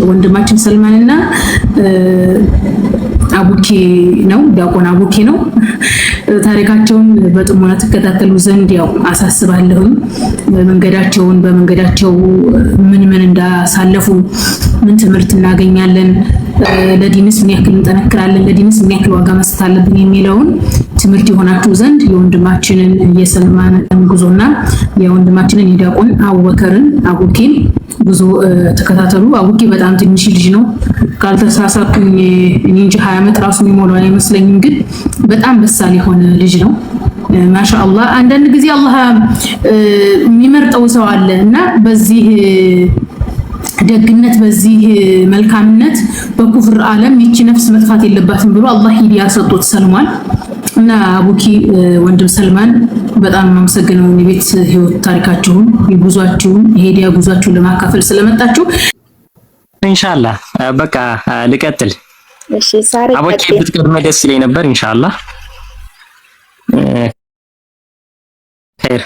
ወንድማችን ሰልማንና አቡኬ ነው፣ ዲያቆን አቡኬ ነው። ታሪካቸውን በጥሞና ትከታተሉ ዘንድ ያው አሳስባለሁኝ። መንገዳቸውን በመንገዳቸው ምን ምን እንዳሳለፉ፣ ምን ትምህርት እናገኛለን፣ ለዲንስ ምን ያክል እንጠነክራለን፣ ለዲንስ ምን ያክል ዋጋ መስጠት አለብን የሚለውን ትምህርት የሆናችሁ ዘንድ የወንድማችንን የሰልማንን ጉዞና የወንድማችንን የዲያቆን አቡበከርን አቡኬን ጉዞ ተከታተሉ። አቡኬ በጣም ትንሽ ልጅ ነው፣ ካልተሳሳትኩኝ እኔ እንጂ 20 ዓመት ራሱ የሚሞላው አይመስለኝም፣ ግን በጣም በሳል የሆነ ልጅ ነው። ማሻአላህ። አንዳንድ ጊዜ አላህ የሚመርጠው ሰው አለ እና በዚህ ደግነት በዚህ መልካምነት በኩፍር ዓለም ይቺ ነፍስ መጥፋት የለባትም ብሎ አላህ ሂዳያ ሰጥቶት ሰልሟል። እና አቡኪ ወንድም ሰልማን በጣም የማመሰግነው የቤት ህይወት ታሪካችሁን፣ የጉዟችሁን፣ የሂዳያ ጉዟችሁን ለማካፈል ስለመጣችሁ። ኢንሻአላህ በቃ ልቀጥል። እሺ ሳሪ። አቡኪ ብትቀድመ ደስ ይለኝ ነበር። ኢንሻአላህ ኸይር።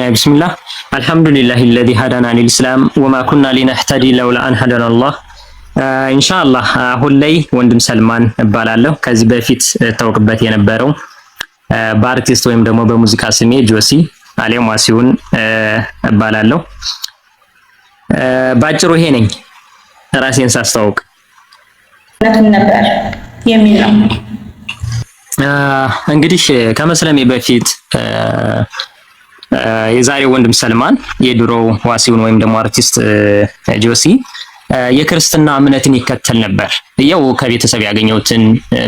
ቢስሚላህ አልሐምዱሊላህ አለዚ ሀዳና ሊልእስላም ወማ ኩና ሊነህተዲ ለውላ አን ሀዳና አላህ። ኢንሻአላህ አሁን ላይ ወንድም ሰልማን እባላለሁ። ከዚህ በፊት ታውቅበት የነበረው በአርቲስት ወይም ደግሞ በሙዚቃ ስሜ ጆሲ አሊያም ዋሲሁን እባላለሁ። ባጭሩ ይሄ ነኝ ራሴን ሳስተዋውቅ። ነበር የሚል ነው። እንግዲህ ከመስለሜ በፊት የዛሬው ወንድም ሰልማን የድሮው ዋሲሁን ወይም ደግሞ አርቲስት ጆሲ የክርስትና እምነትን ይከተል ነበር። ያው ከቤተሰብ ያገኘሁትን፣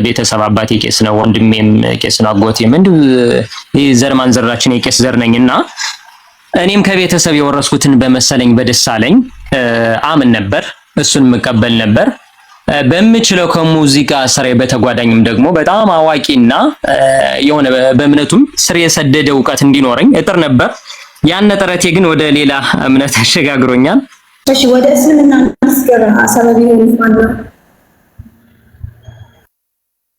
ቤተሰብ አባቴ ቄስ ነው፣ ወንድሜም ቄስ ነው፣ አጎቴም እንዲሁ ዘር ማንዘራችን የቄስ ዘር ነኝና እኔም ከቤተሰብ የወረስኩትን በመሰለኝ በደሳለኝ አምን ነበር፣ እሱን መቀበል ነበር። በምችለው ከሙዚቃ ስራዬ በተጓዳኝም ደግሞ በጣም አዋቂና የሆነ በእምነቱም ስር የሰደደ እውቀት እንዲኖረኝ እጥር ነበር። ያን ጥረቴ ግን ወደ ሌላ እምነት አሸጋግሮኛል። እሺ፣ ወደ እስልምና እንድትገባ ሰበብ የሆነህ ማን ነው?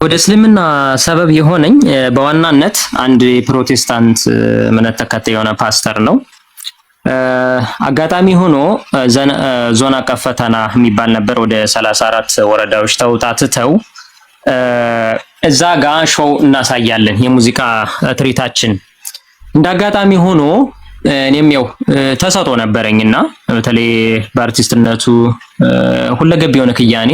ወደ እስልምና ሰበብ የሆነኝ በዋናነት አንድ የፕሮቴስታንት እምነት ተከታይ የሆነ ፓስተር ነው። አጋጣሚ ሆኖ ዞን አቀፍ ፈተና የሚባል ነበር። ወደ 34 ወረዳዎች ተውጣትተው እዛ ጋ show እናሳያለን፣ የሙዚቃ ትርኢታችን። እንደ አጋጣሚ ሆኖ እኔም ያው ተሰጥኦ ነበረኝና በተለይ በአርቲስትነቱ ሁለገብ የሆነ ክያኔ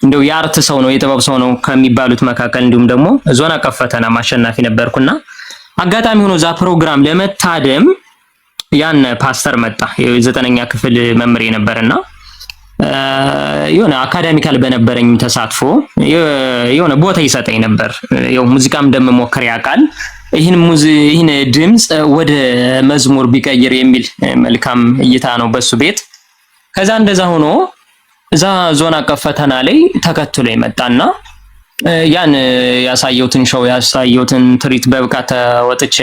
እንደው የ art ሰው ነው፣ የጥበብ ሰው ነው ከሚባሉት መካከል እንዲሁም ደግሞ ዞን አቀፍ ፈተና አሸናፊ ነበርኩና አጋጣሚ ሆኖ እዛ ፕሮግራም ለመታደም ያን ፓስተር መጣ። የዘጠነኛ ክፍል መምህሬ ነበርና የሆነ academical በነበረኝ ተሳትፎ የሆነ ቦታ ይሰጠኝ ነበር። ያው ሙዚቃም እንደምሞክር ያውቃል። ይህን ድምፅ ወደ መዝሙር ቢቀይር የሚል መልካም እይታ ነው በሱ ቤት። ከዛ እንደዛ ሆኖ እዛ ዞን አቀፍ ፈተና ላይ ተከትሎ የመጣና ያን ያሳየሁትን show፣ ያሳየሁትን ትርኢት በብቃት ተወጥቼ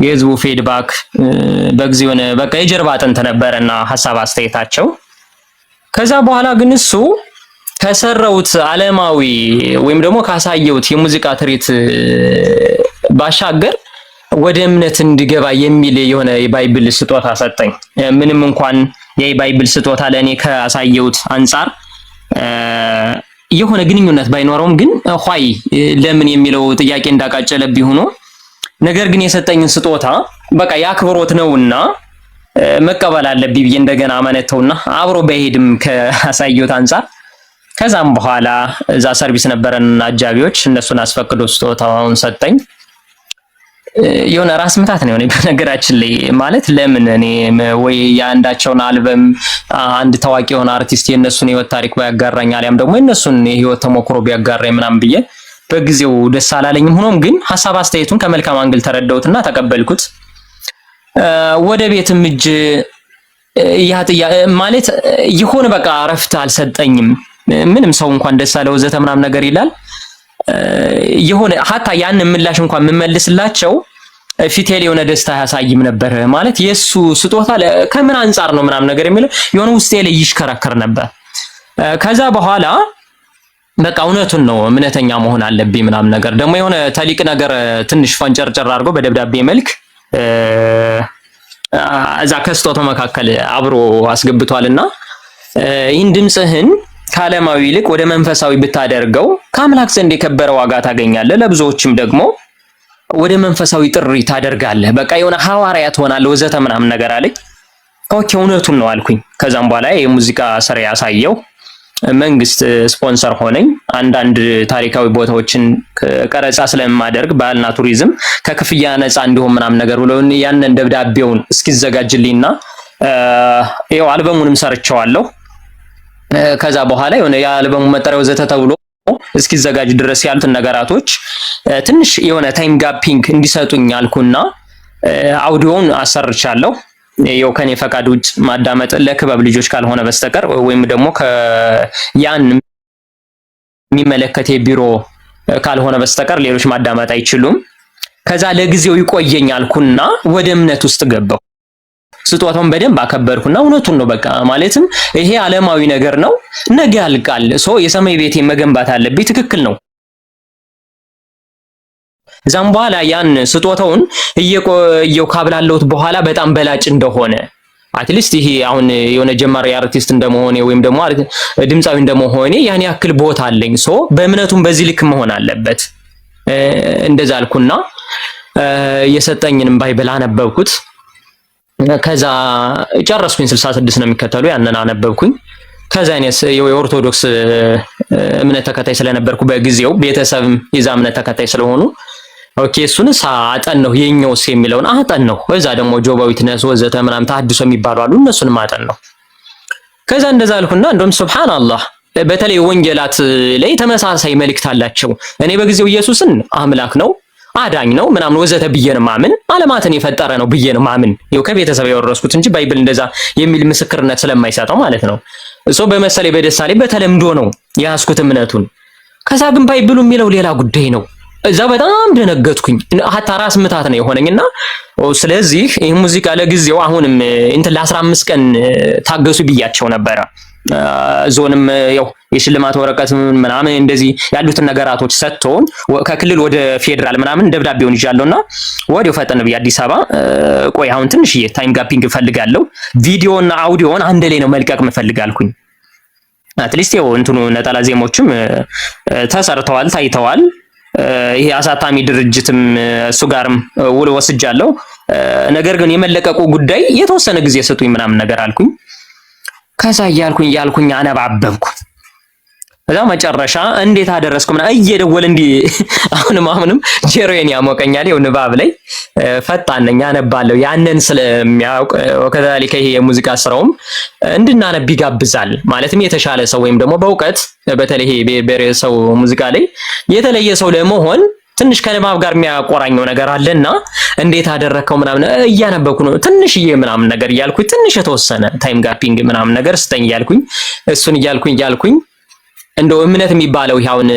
የህዝቡ feedback በጊዜ ሆነ በቃ የጀርባ አጥንት ነበረና ሀሳብ አስተያየታቸው። ከዛ በኋላ ግን እሱ ከሰራሁት ዓለማዊ ወይም ደግሞ ካሳየሁት የሙዚቃ ትርኢት ባሻገር ወደ እምነት እንድገባ የሚል የሆነ የ Bible ስጦታ ሰጠኝ። ምንም እንኳን የ Bible ስጦታ ለእኔ ካሳየሁት አንጻር የሆነ ግንኙነት ባይኖረውም ግን why ለምን የሚለው ጥያቄ እንዳቃጨለብኝ ሆኖ ነገር ግን የሰጠኝን ስጦታ በቃ የአክብሮት ነውና መቀበል አለብኝ ብዬ እንደገና አመነተውና አብሮ በሄድም ከአሳየሁት አንጻር ከዛም በኋላ እዛ ሰርቪስ ነበረን አጃቢዎች፣ እነሱን አስፈቅዶ ስጦታውን ሰጠኝ። የሆነ ራስ ምታት ነው የሆነ በነገራችን ላይ። ማለት ለምን እኔ ወይ የአንዳቸውን አልበም፣ አንድ ታዋቂ የሆነ አርቲስት የእነሱን የህይወት ታሪክ ባያጋራኝ አሊያም ደግሞ የእነሱን የህይወት ተሞክሮ ቢያጋራኝ ምናምን ብዬ በጊዜው ደስ አላለኝም። ሆኖም ግን ሀሳብ አስተያየቱን ከመልካም angle ተረዳሁትና ተቀበልኩት። ወደ ቤትም እጅ ያ ማለት የሆነ በቃ እረፍት አልሰጠኝም። ምንም ሰው እንኳን ደስ አለው ወዘተ ምናምን ነገር ይላል። የሆነ ሀታ ያን ምላሽ እንኳን የምመልስላቸው ፊቴ ላይ የሆነ ደስታ አያሳይም ነበር። ማለት የሱ ስጦታ ከምን አንጻር ነው ምናምን ነገር የሚለው የሆነ ውስጤ ላይ ይሽከረከር ነበር። ከዛ በኋላ በቃ እውነቱን ነው፣ እምነተኛ መሆን አለብኝ ምናምን ነገር ደግሞ የሆነ ተሊቅ ነገር ትንሽ ፈንጨርጨር አድርጎ በደብዳቤ መልክ እዛ ከስጦታው መካከል አብሮ አስገብቷልና ይህን ድምፅህን ከዓለማዊ ይልቅ ወደ መንፈሳዊ ብታደርገው ከአምላክ ዘንድ የከበረ ዋጋ ታገኛለህ፣ ለብዙዎችም ደግሞ ወደ መንፈሳዊ ጥሪ ታደርጋለህ። በቃ የሆነ ሐዋርያ ትሆናለህ ወዘተ ምናምን ነገር አለኝ። Okay እውነቱን ነው አልኩኝ። ከዛም በኋላ የሙዚቃ ስራ ያሳየው መንግስት ስፖንሰር ሆነኝ። አንዳንድ ታሪካዊ ቦታዎችን ቀረጻ ስለማደርግ ባህልና ቱሪዝም ከክፍያ ነፃ እንዲሆን ምናምን ነገር ብሎ ያንን ደብዳቤውን እስኪዘጋጅልኝና ይኸው አልበሙንም ሰርቸዋለሁ። ከዛ በኋላ የሆነ የአልበሙ መጠሪያ ወዘተ ተብሎ እስኪዘጋጅ ድረስ ያሉትን ነገራቶች ትንሽ የሆነ time gapping እንዲሰጡኝ አልኩና አውዲዮውን አሰርቻለሁ። ያው ከኔ ፈቃድ ውጭ ማዳመጥ ለክበብ ልጆች ካልሆነ በስተቀር ወይም ደግሞ ያን የሚመለከት የቢሮ ካልሆነ በስተቀር ሌሎች ማዳመጥ አይችሉም። ከዛ ለጊዜው ይቆየኝ አልኩና ወደ እምነት ውስጥ ገባሁ። ስጦታውን በደንብ አከበርኩና እውነቱን ነው። በቃ ማለትም ይሄ ዓለማዊ ነገር ነው፣ ነገ ያልቃል። So የሰማይ ቤቴ መገንባት አለብኝ። ትክክል ነው። እዛም በኋላ ያን ስጦታውን እየቆየው ካብላለሁት በኋላ በጣም በላጭ እንደሆነ at least ይሄ አሁን የሆነ ጀማሪ አርቲስት እንደመሆኔ ወይም ደግሞ ድምፃዊ እንደመሆኔ ያን ያክል ቦታ አለኝ። So በእምነቱም በዚህ ልክ መሆን አለበት። እንደዛ አልኩና የሰጠኝንም Bible አነበብኩት። ከዛ ጨረስኩኝ። 66 ነው የሚከተሉ ያንን አነበብኩኝ። ከዛ እኔ የኦርቶዶክስ እምነት ተከታይ ስለነበርኩ በጊዜው ቤተሰብም የዛ እምነት ተከታይ ስለሆኑ okay እሱንስ አጠናሁ፣ የኛውስ የሚለውን አጠናሁ። እዛ ደግሞ Jehovah Witness ወዘተ ምናምን ተሐድሶ የሚባሉ አሉ፣ እነሱንም አጠናሁ። ከዛ እንደዛ አልኩና እንደውም ሱብሃንአላህ በተለይ ወንጌላት ላይ ተመሳሳይ መልእክት አላቸው። እኔ በጊዜው ኢየሱስን አምላክ ነው አዳኝ ነው ምናምን ወዘተ ብዬ ነው ማምን፣ ዓለማትን የፈጠረ ነው ብዬ ነው ማምን። ይኸው ከቤተሰብ የወረስኩት እንጂ Bible እንደዛ የሚል ምስክርነት ስለማይሰጠው ማለት ነው። እሶ በመሰለኝ በደሳሌ በተለምዶ ነው የያዝኩት እምነቱን። ከዛ ግን Bible ኡ የሚለው ሌላ ጉዳይ ነው። እዛ በጣም ደነገጥኩኝ። ሀታ ራስ ምታት ነው የሆነኝና ስለዚህ ይህ ሙዚቃ ለጊዜው አሁንም እንትን ለ15 ቀን ታገሱ ብያቸው ነበረ። ዞንም ያው የሽልማት ወረቀት ምናምን እንደዚህ ያሉትን ነገራቶች ሰጥቶን ከክልል ወደ ፌዴራል ምናምን ደብዳቤውን ይዣለሁና ወዲያው ፈጠን ብዬ አዲስ አበባ ቆይ አሁን ትንሽዬ time gapping እፈልጋለሁ፣ ቪዲዮና አውዲዮን አንድ ላይ ነው መልቀቅ እፈልግ አልኩኝ። At least ያው እንትኑ ነጠላ ዜሞችም ተሰርተዋል፣ ታይተዋል። ይሄ አሳታሚ ድርጅትም እሱ ጋርም ውል ወስጃለሁ። ነገር ግን የመለቀቁ ጉዳይ የተወሰነ ጊዜ ሰጡኝ ምናምን ነገር አልኩኝ። ከዛ እያልኩኝ እያልኩኝ አነባበብኩ። ከዛ መጨረሻ እንዴት አደረስኩ ምናምን እየደወለ እንዲህ አሁንም አሁንም ጀሮዬን ያሞቀኛል። ይኸው ንባብ ላይ ፈጣን ነኝ፣ አነባለሁ። ያንን ስለሚያውቅ وكذلك ይሄ የሙዚቃ ስራውም እንድናነብ ይጋብዛል። ማለትም የተሻለ ሰው ወይም ደግሞ በእውቀት በተለይ ይሄ ብሔረሰብ ሙዚቃ ላይ የተለየ ሰው ለመሆን ትንሽ ከንባብ ጋር የሚያቆራኘው ነገር አለና እንዴት አደረከው ምናምን እያነበብኩ ነው ትንሽዬ ምናምን ነገር እያልኩኝ ትንሽ የተወሰነ time gapping ምናምን ነገር ስጠኝ እያልኩኝ እሱን እያልኩኝ እያልኩኝ እንደው እምነት የሚባለው ይሄ አሁን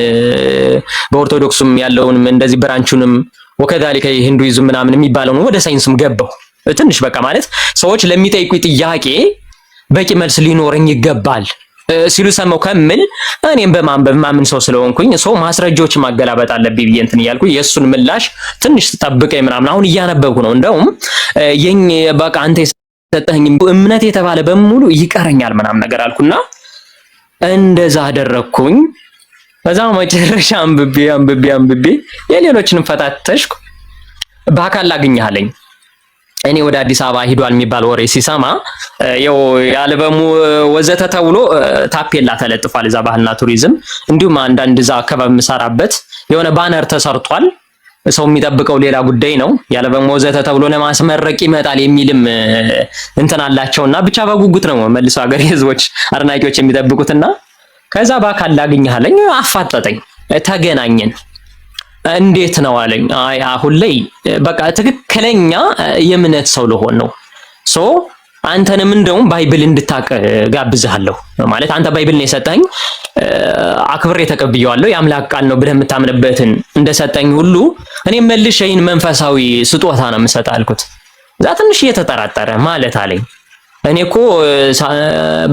በኦርቶዶክሱም ያለውንም እንደዚህ branch ኡንም وكذلك ሂንዱይዝም ምናምን የሚባለውን ወደ ሳይንስም ገባሁ። ትንሽ በቃ ማለት ሰዎች ለሚጠይቁኝ ጥያቄ በቂ መልስ ሊኖረኝ ይገባል ሲሉ ሰማው ከምል እኔም በማንበብ ማምን ሰው ስለሆንኩኝ ሰው ማስረጃዎች ማገላበጥ አለብኝ ብዬ እንትን እያልኩኝ የእሱን ምላሽ ትንሽ ጠብቀኝ ምናምን አሁን እያነበብኩ ነው። እንደውም የኝ በቃ አንተ የሰጠኸኝ እምነት የተባለ በሙሉ ይቀረኛል ምናምን ነገር አልኩና እንደዛ አደረግኩኝ። በዛ መጨረሻ አንብቤ አንብቤ አንብቤ የሌሎችንም ፈታተሽኩ። በአካል ላግኝህ አለኝ። እኔ ወደ አዲስ አበባ ሂዷል የሚባል ወሬ ሲሰማ ያው የአልበሙ ወዘተ ተብሎ ታፔላ ተለጥፏል እዛ ባህልና ቱሪዝም፣ እንዲሁም አንዳንድ እዛ አካባቢ የምሰራበት የሆነ banner ተሰርቷል። ሰው የሚጠብቀው ሌላ ጉዳይ ነው። የአልበሙ ወዘተ ተብሎ ለማስመረቅ ይመጣል የሚልም እንትን አላቸውና ብቻ በጉጉት ነው መልሶ ሀገር ህዝቦች አድናቂዎች የሚጠብቁትና ከዛ በአካል ላግኝህ አለኝ። አፋጠጠኝ። ተገናኘን። እንዴት ነው አለኝ። አይ አሁን ላይ በቃ ትክክለኛ የእምነት ሰው ልሆን ነው። So አንተንም እንደውም Bible እንድታቅ ጋብዝሃለሁ። ማለት አንተ Bible ነው የሰጠኝ፣ አክብሬ ተቀብየዋለሁ። የአምላክ ቃል ነው ብለህ የምታምንበትን እንደሰጠኝ ሁሉ እኔም መልሼ ይህን መንፈሳዊ ስጦታ ነው የምሰጥህ አልኩት። እዛ ትንሽ እየተጠራጠረ ማለት አለኝ። እኔ እኮ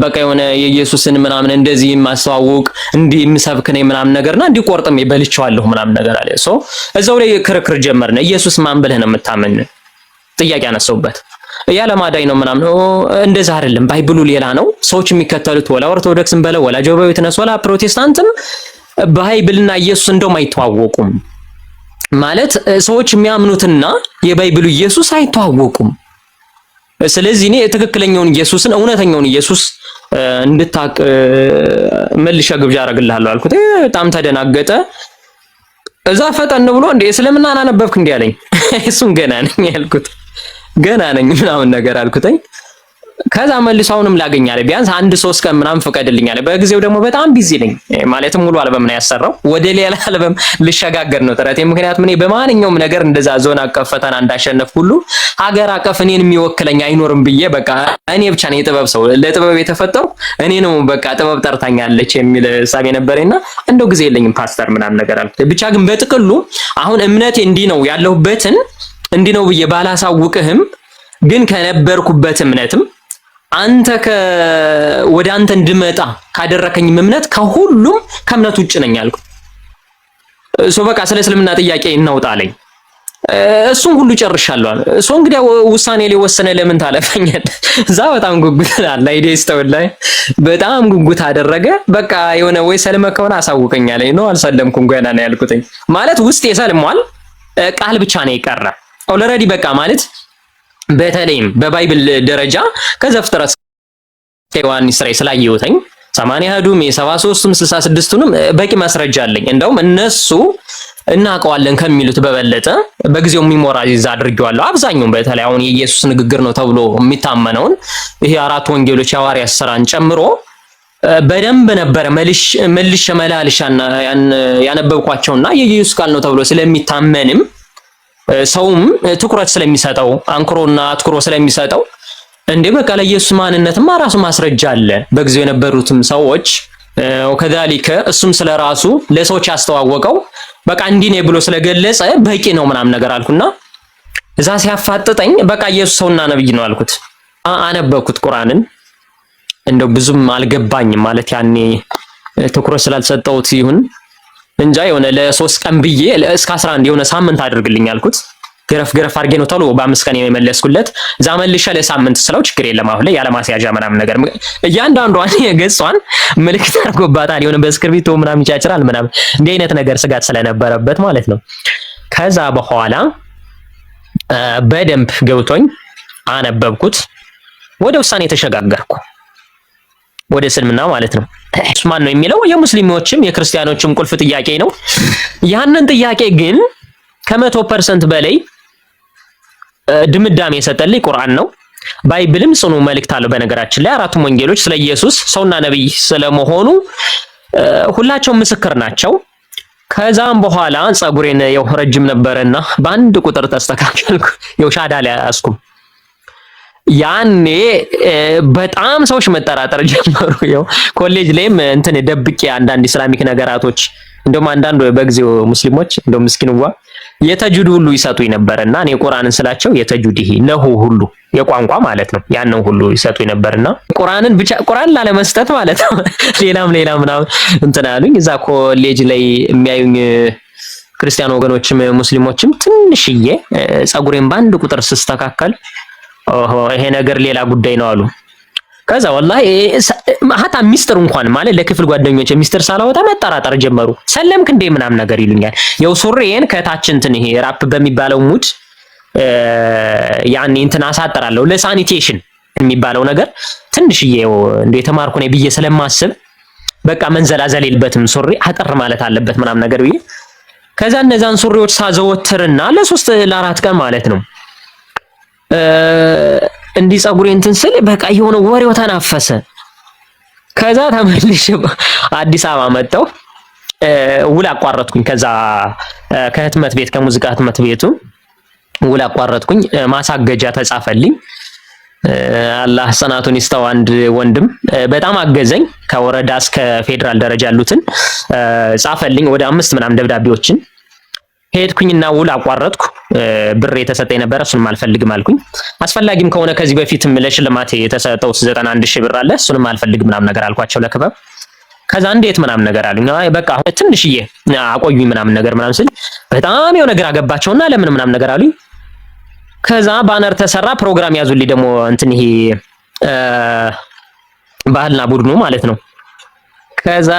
በቃ የሆነ የኢየሱስን ምናምን እንደዚህ የማስተዋውቅ እንዲህ የምሰብክ ነኝ ምናምን ነገርና እንዲህ ቆርጥሜ በልቼዋለሁ ምናምን ነገር አለ። So እዛው ላይ ክርክር ጀመርን። ኢየሱስ ማን ብለህ ነው የምታምን? ጥያቄ አነሳሁበት። ያለማዳኝ ነው ምናምን፣ እንደዛ አይደለም። Bible ኡ ሌላ ነው። ሰዎች የሚከተሉት ወላ ኦርቶዶክስም በለው ወላ Jehovah Witness ወላ ፕሮቴስታንትም Bible ና ኢየሱስ እንደውም አይተዋወቁም። ማለት ሰዎች የሚያምኑትና የ Bible ኡ ኢየሱስ አይተዋወቁም። ስለዚህ እኔ ትክክለኛውን ኢየሱስን እውነተኛውን ኢየሱስ እንድታቅ መልሻ ግብዣ አደርግልሃለሁ አልኩት። በጣም ተደናገጠ። እዛ ፈጠን ብሎ እንዴ እስልምናን አነበብክ እንዴ አለኝ። እሱን ገና ነኝ ያልኩት፣ ገና ነኝ ምናምን ነገር አልኩትኝ። ከዛ መልሶ አሁንም ላገኝ አለ። ቢያንስ አንድ 3 ቀን ምናምን ፍቀድልኝ አለ። በጊዜው ደግሞ በጣም busy ነኝ፣ ማለትም ሙሉ አልበም ነው ያሰራው። ወደ ሌላ አልበም ልሸጋገር ነው ጥረቴ። ምክንያቱም እኔ በማንኛውም ነገር እንደዛ ዞን አቀፍ ፈተና እንዳሸነፍኩ ሁሉ ሀገር አቀፍ እኔን የሚወክለኝ አይኖርም ብዬ በቃ እኔ ብቻ ነኝ የጥበብ ሰው፣ ለጥበብ የተፈጠርኩ እኔ ነው፣ በቃ ጥበብ ጠርታኛለች የሚል እሳቤ ነበረኝና እንደው ጊዜ የለኝም ፓስተር ምናምን ነገር አልኩት። ብቻ ግን በጥቅሉ አሁን እምነቴ እንዲህ ነው፣ ያለሁበትን እንዲህ ነው ብዬ ባላሳውቅህም ግን ከነበርኩበት እምነትም አንተ ወደ አንተ እንድመጣ ካደረከኝም እምነት ከሁሉም ከእምነት ውጭ ነኝ አልኩት። So በቃ ስለ እስልምና ጥያቄ እናውጣለኝ። እሱን ሁሉ ጨርሻለሁ አለ። So እንግዲህ ውሳኔ ላይ ወሰነ፣ ለምን ታለፈኛለህ? እዛ በጣም ጉጉት አለ አይደስተው ላይ በጣም ጉጉት አደረገ። በቃ የሆነ ወይ ሰልመ ከሆነ አሳውቀኝ አለኝ። ነው አልሰለምኩም ገና ነው ያልኩትኝ። ማለት ውስጥ የሰልሟል፣ ቃል ብቻ ነው የቀረ። Already በቃ ማለት በተለይም በ Bible ደረጃ ከዘፍጥረት እስከ ዮሐንስ ራዕይ ስላየሁትኝ 80 አሐዱም የ73ቱም 66ቱንም በቂ ማስረጃ አለኝ። እንደውም እነሱ እናውቀዋለን ከሚሉት በበለጠ በጊዜው memorize አድርጌዋለሁ። አብዛኛውን በተለይ አሁን የኢየሱስ ንግግር ነው ተብሎ የሚታመነውን ይሄ አራት ወንጌሎች የሐዋርያት ስራን ጨምሮ በደንብ ነበረ መልሼ መላልሻና ያነበብኳቸውና የኢየሱስ ቃል ነው ተብሎ ስለሚታመንም ሰውም ትኩረት ስለሚሰጠው አንክሮና አትኩሮ ስለሚሰጠው እንዴ በቃ ለኢየሱስ ማንነትማ ራሱ ማስረጃ አለ። በጊዜው የነበሩትም ሰዎች وكذلك እሱም ስለራሱ ለሰዎች ያስተዋወቀው በቃ እንዲህ ነው ብሎ ስለገለጸ በቂ ነው ምናምን ነገር አልኩና እዛ ሲያፋጥጠኝ በቃ ኢየሱስ ሰውና ነብይ ነው አልኩት። አነበብኩት ቁርአንን፣ እንደው ብዙም አልገባኝም፣ ማለት ያኔ ትኩረት ስላልሰጠሁት ይሁን እንጃ፣ የሆነ ለ3 ቀን ብዬ እስከ 11 የሆነ ሳምንት አድርግልኝ አልኩት። ገረፍ ገረፍ አድርጌ ነው ቶሎ በ5 ቀን የመለስኩለት። እዛ መልሼ ለሳምንት ስለው ችግር የለም አሁን ላይ ያለማስያዣ ምናምን ነገር እያንዳንዷን ገጿን ምልክት አድርጎባታል። የሆነ በእስክርቢቶ ምናምን ይጫጭራል ምናምን እንዲህ አይነት ነገር ስጋት ስለነበረበት ማለት ነው። ከዛ በኋላ በደንብ ገብቶኝ አነበብኩት። ወደ ውሳኔ ተሸጋገርኩ፣ ወደ እስልምና ማለት ነው። ማን ነው የሚለው የሙስሊሞችም የክርስቲያኖችም ቁልፍ ጥያቄ ነው። ያንን ጥያቄ ግን ከ100% በላይ ድምዳሜ የሰጠልኝ ቁርአን ነው። Bible ም ጽኑ መልእክት አለው። በነገራችን ላይ አራቱም ወንጌሎች ስለ ኢየሱስ ሰውና ነብይ ስለመሆኑ ሁላቸውም ምስክር ናቸው። ከዛም በኋላ ጸጉሬን ያው ረጅም ነበረና በአንድ ቁጥር ተስተካከልኩ። ያው ሻዳ ላይ አያስኩም። ያኔ በጣም ሰዎች መጠራጠር ጀመሩ። ያው ኮሌጅ ላይም እንትን ደብቄ አንዳንድ Islamic ነገራቶች፣ እንደውም አንዳንድ በጊዜው ሙስሊሞች እንደውም ምስኪንዋ የተጁድ ሁሉ ይሰጡኝ ነበርና እኔ ቁርአንን ስላቸው የተጁድ ይሄ ነሁ ሁሉ የቋንቋ ማለት ነው፣ ያንን ሁሉ ይሰጡኝ ነበርና ቁርአንን ብቻ ቁርአን ላለመስጠት ማለት ነው። ሌላም ሌላም ምናምን እንትን አሉኝ። እዛ ኮሌጅ ላይ የሚያዩኝ ክርስቲያን ወገኖችም ሙስሊሞችም ትንሽዬ ጸጉሬን በአንድ ቁጥር ስስተካከል ኦሆ ይሄ ነገር ሌላ ጉዳይ ነው አሉ። ከዛ ወላሂ ሀታ ሚስጥር እንኳን ማለት ለክፍል ጓደኞች ሚስጥር ሳላወጣ መጠራጠር ጀመሩ። ሰለምክ እንዴ ምናምን ነገር ይሉኛል። ያው ሱሪዬን ከታች እንትን ይሄ wrap በሚባለው ሙድ ያኔ እንትን አሳጥራለሁ ለ sanitation የሚባለው ነገር፣ ትንሽዬ እንደ የተማርኩ ነኝ ብዬ ስለማስብ በቃ መንዘላዘል የለበትም፣ ሱሪ አጠር ማለት አለበት ምናምን ነገር ብዬ ከዛ እነዛን ሱሪዎች ሳዘወትርና ለ3 ለ4 ቀን ማለት ነው እንዲህ ፀጉሬ እንትን ስል በቃ የሆነ ወሬው ተናፈሰ። ከዛ ተመልሼ አዲስ አበባ መጣሁ። ውል አቋረጥኩኝ። ከዛ ከህትመት ቤት፣ ከሙዚቃ ህትመት ቤቱ ውል አቋረጥኩኝ። ማሳገጃ ተጻፈልኝ። አላህ ጽናቱን ይስጠው። አንድ ወንድም በጣም አገዘኝ። ከወረዳ እስከ ፌዴራል ደረጃ ያሉትን ጻፈልኝ። ወደ አምስት ምናምን ደብዳቤዎችን ሄድኩኝና ውል አቋረጥኩ። ብር የተሰጠኝ ነበረ፣ እሱንም አልፈልግም አልኩኝ። አስፈላጊም ከሆነ ከዚህ በፊትም ለሽልማት የተሰጠው 91,000 ብር አለ፣ እሱንም አልፈልግም ምናምን ነገር አልኳቸው ለክበብ። ከዛ እንዴት ምናምን ነገር አሉኝ። አይ በቃ ትንሽዬ አቆዩኝ ምናምን ነገር ምናምን ስል በጣም የሆነ ግራ ገባቸውና ለምን ምናምን ነገር አሉኝ። ከዛ banner ተሰራ፣ ፕሮግራም ያዙልኝ ደግሞ እንትን ይሄ ባህልና ቡድኑ ማለት ነው። ከዛ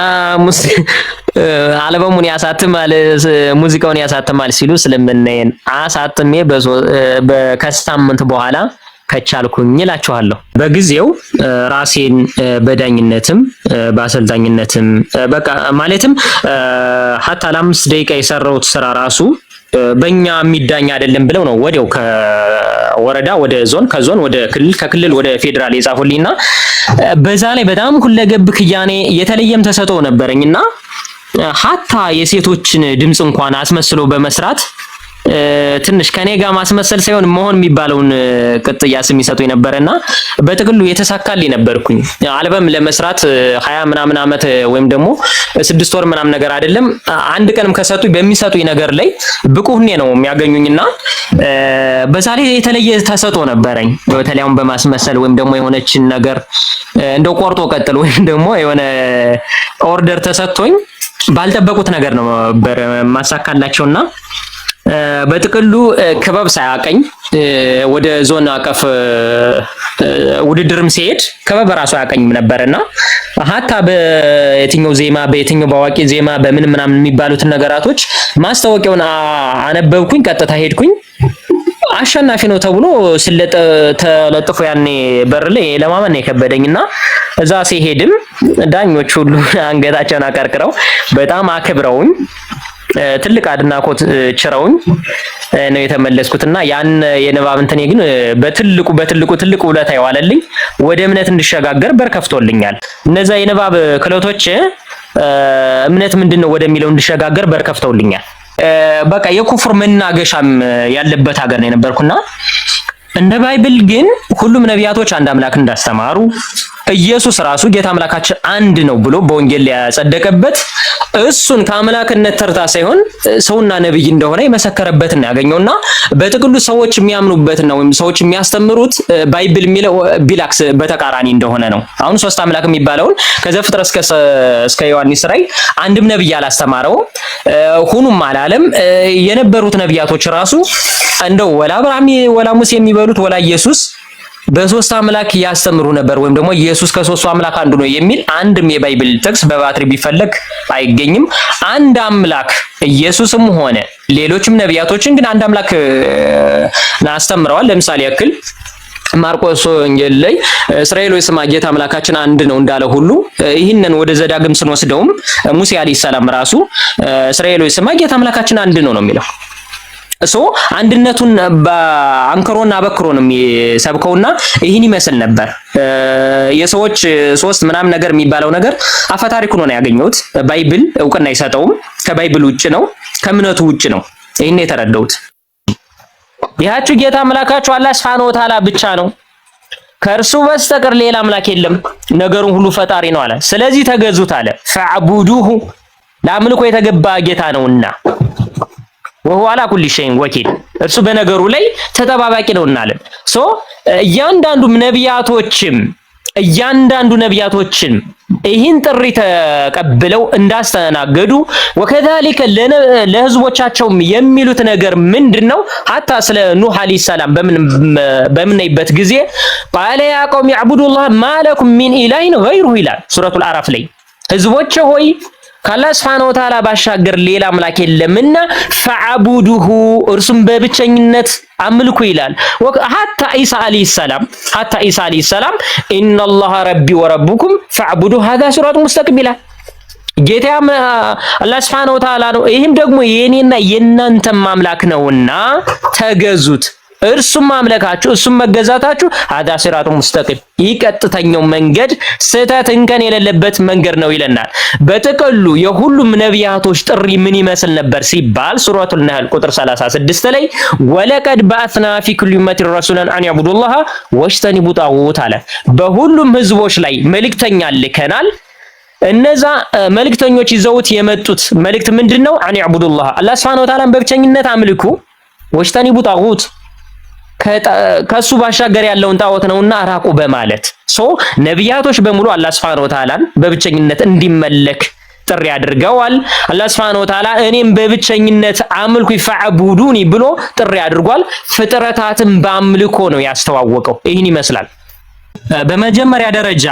አልበሙን ያሳትማል፣ ሙዚቃውን ያሳትማል ሲሉ እስልምናዬን አሳትሜ ከሳምንት በኋላ ከቻልኩኝ እላችኋለሁ። በጊዜው ራሴን በዳኝነትም በአሰልጣኝነትም በቃ ማለትም ሀታ ለ5 ደቂቃ የሰራሁት ስራ ራሱ በእኛ የሚዳኝ አይደለም ብለው ነው ወዲያው ከወረዳ ወደ ዞን፣ ከዞን ወደ ክልል፣ ከክልል ወደ ፌዴራል የጻፉልኝና በዛ ላይ በጣም ሁለገብ ክያኔ የተለየም ተሰጥኦ ነበረኝና ሀታ የሴቶችን ድምጽ እንኳን አስመስሎ በመስራት ትንሽ ከኔ ጋር ማስመሰል ሳይሆን መሆን የሚባለውን ቅጥያ ስም ይሰጡ የነበረና በጥቅሉ የተሳካልኝ ነበርኩኝ። አልበም ለመስራት 20 ምናምን ዓመት ወይም ደግሞ 6 ወር ምናምን ነገር አይደለም። አንድ ቀንም ከሰጡኝ በሚሰጡኝ ነገር ላይ ብቁ ሁኔ ነው የሚያገኙኝና በዛ ላይ የተለየ ተሰጥኦ ነበረኝ። በተለይ አሁን በማስመሰል ወይም ደግሞ የሆነችን ነገር እንደው ቆርጦ ቀጥል ወይም ደግሞ የሆነ order ተሰጥቶኝ ባልጠበቁት ነገር ነው ነበር ማሳካላቸውና በጥቅሉ ክበብ ሳያቀኝ ወደ ዞን አቀፍ ውድድርም ሲሄድ ክበብ ራሱ አያቀኝም ነበርና ሀታ በየትኛው ዜማ፣ በየትኛው በአዋቂ ዜማ፣ በምን ምናምን የሚባሉትን ነገራቶች ማስታወቂያውን አነበብኩኝ፣ ቀጥታ ሄድኩኝ። አሸናፊ ነው ተብሎ ተለጥፎ ያኔ በር ላይ ለማመን ነው የከበደኝና እዛ ሲሄድም ዳኞች ሁሉ አንገታቸውን አቀርቅረው በጣም አክብረውኝ ትልቅ አድናቆት ችረውኝ ነው የተመለስኩትና ያን የንባብ እንትኔ ግን በትልቁ በትልቁ ትልቅ ውለታ የዋለልኝ፣ ወደ እምነት እንድሸጋገር በር ከፍቶልኛል። እነዛ የንባብ ክህሎቶች እምነት ምንድን ነው ወደሚለው እንድሸጋገር በር ከፍተውልኛል። በቃ የኩፍር መናገሻም ያለበት ሀገር ነው የነበርኩና እንደ Bible ግን ሁሉም ነቢያቶች አንድ አምላክ እንዳስተማሩ፣ ኢየሱስ ራሱ ጌታ አምላካችን አንድ ነው ብሎ በወንጌል ያጸደቀበት፣ እሱን ከአምላክነት ተርታ ሳይሆን ሰውና ነብይ እንደሆነ የመሰከረበትን ያገኘውና በጥቅሉ ሰዎች የሚያምኑበትና ወይም ሰዎች የሚያስተምሩት Bible የሚለው ቢላክስ በተቃራኒ እንደሆነ ነው። አሁን ሶስት አምላክ የሚባለውን ከዘፍጥረት እስከ ዮሐንስ ራእይ አንድም ነብይ አላስተማረውም፣ ሁኑም አላለም። የነበሩት ነቢያቶች ራሱ እንደው ወላ አብርሃም ወላ ሙሴ የሚበሉት ወላ ኢየሱስ በሶስት አምላክ ያስተምሩ ነበር ወይም ደግሞ ኢየሱስ ከሶስቱ አምላክ አንዱ ነው የሚል አንድም የ Bible ጥቅስ በባትሪ ቢፈለግ አይገኝም። አንድ አምላክ ኢየሱስም ሆነ ሌሎችም ነቢያቶችን ግን አንድ አምላክ አስተምረዋል። ለምሳሌ ያክል ማርቆስ ወንጌል ላይ "እስራኤል ሆይ ስማ፣ ጌታ አምላካችን አንድ ነው" እንዳለ ሁሉ ይህንን ወደ ዘዳግም ስንወስደውም ሙሴ አለይሂ ሰላም ራሱ "እስራኤል ሆይ ስማ፣ ጌታ አምላካችን አንድ ነው" ነው የሚለው። So አንድነቱን በአንክሮና አበክሮ ነው የሚሰብከውና ይህን ይመስል ነበር። የሰዎች ሶስት ምናምን ነገር የሚባለው ነገር አፈታሪክ ሆኖ ነው ያገኘሁት። Bible እውቅና አይሰጠውም። ከ Bible ውጭ ነው፣ ከእምነቱ ውጭ ነው። ይህን የተረዳሁት። ይሃችሁ ጌታ አምላካችሁ አላህ ሱብሓነሁ ወተዓላ ብቻ ነው። ከእርሱ በስተቀር ሌላ አምላክ የለም። ነገሩን ሁሉ ፈጣሪ ነው አለ። ስለዚህ ተገዙት አለ። فاعبدوه ለአምልኮ የተገባ ጌታ ነውና وهو على كل شيء وكيل እርሱ በነገሩ ላይ ተጠባባቂ ነውና አለ። So እያንዳንዱ ነቢያቶችም ይህን ጥሪ ተቀብለው እንዳስተናገዱ وكذلك ለህዝቦቻቸውም የሚሉት ነገር ምንድን ነው? ሀታ ስለ ኑህ አለይሂ ሰላም በምናይበት ጊዜ قال يا قوم اعبدوا الله ما لكم من إله غيره ይላል ሱረቱል አራፍ ላይ። ህዝቦቼ ሆይ፣ ከአላህ ሱብሓነሁ ወተዓላ ባሻገር ሌላ አምላክ የለምና فاعبدوه እርሱም በብቸኝነት አምልኩ ይላል። ሀታ ኢሳ አለይሂ ሰላም إن الله ربي وربكم فاعبدوه هذا صراط مستقيم ይላል። ጌታ አላህ ሱብሓነሁ ወተዓላ ነው፣ ይህም ደግሞ የኔና የእናንተም አምላክ ነውና ተገዙት። እርሱም ማምለካችሁ እሱም መገዛታችሁ هذا صراط مستقيم ይህ ቀጥተኛው መንገድ፣ ስህተት እንከን የሌለበት መንገድ ነው ይለናል። በጥቅሉ የሁሉም ነቢያቶች ጥሪ ምን ይመስል ነበር ሲባል ሱረቱል ነህል ቁጥር 36 ላይ ولقد بعثنا في كل أمة رسولا أن اعبدوا الله واجتنبوا الطاغوت አለ። በሁሉም ህዝቦች ላይ መልእክተኛ ልከናል። እነዛ መልእክተኞች ይዘውት የመጡት መልእክት ምንድን ነው? أن اعبدوا الله አላህ ሱብሓነሁ ወተዓላን በብቸኝነት አምልኩ፣ واجتنبوا الطاغوت ከሱ ባሻገር ያለውን ጣዖት ነውና ራቁ በማለት። So ነቢያቶች በሙሉ አላህ ሱብሓነሁ ወተዓላን በብቸኝነት እንዲመለክ ጥሪ አድርገዋል። አላህ ሱብሓነሁ ወተዓላ እኔም በብቸኝነት አምልኩ فاعبدوني ብሎ ጥሪ አድርጓል። ፍጥረታትን በአምልኮ ነው ያስተዋወቀው። ይህን ይመስላል። በመጀመሪያ ደረጃ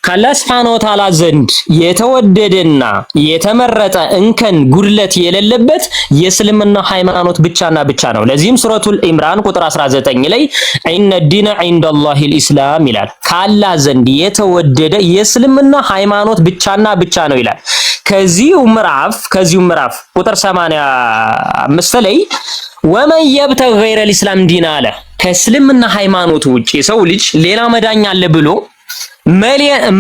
ከአላህ ሱብሓነሁ ወተዓላ ዘንድ የተወደደና የተመረጠ እንከን ጉድለት የሌለበት የእስልምና ሃይማኖት ብቻና ብቻ ነው። ለዚህም ሱረቱል ኢምራን ቁጥር 19 ላይ إن الدين عند الله الإسلام ይላል። ከአላህ ዘንድ የተወደደ የእስልምና ሃይማኖት ብቻና ብቻ ነው ይላል። ከዚሁ ምዕራፍ ቁጥር 85 ላይ ومن يبتغ غير الإسلام دينا አለ። ከእስልምና ሃይማኖት ውጭ የሰው ልጅ ሌላ መዳኛ አለ ብሎ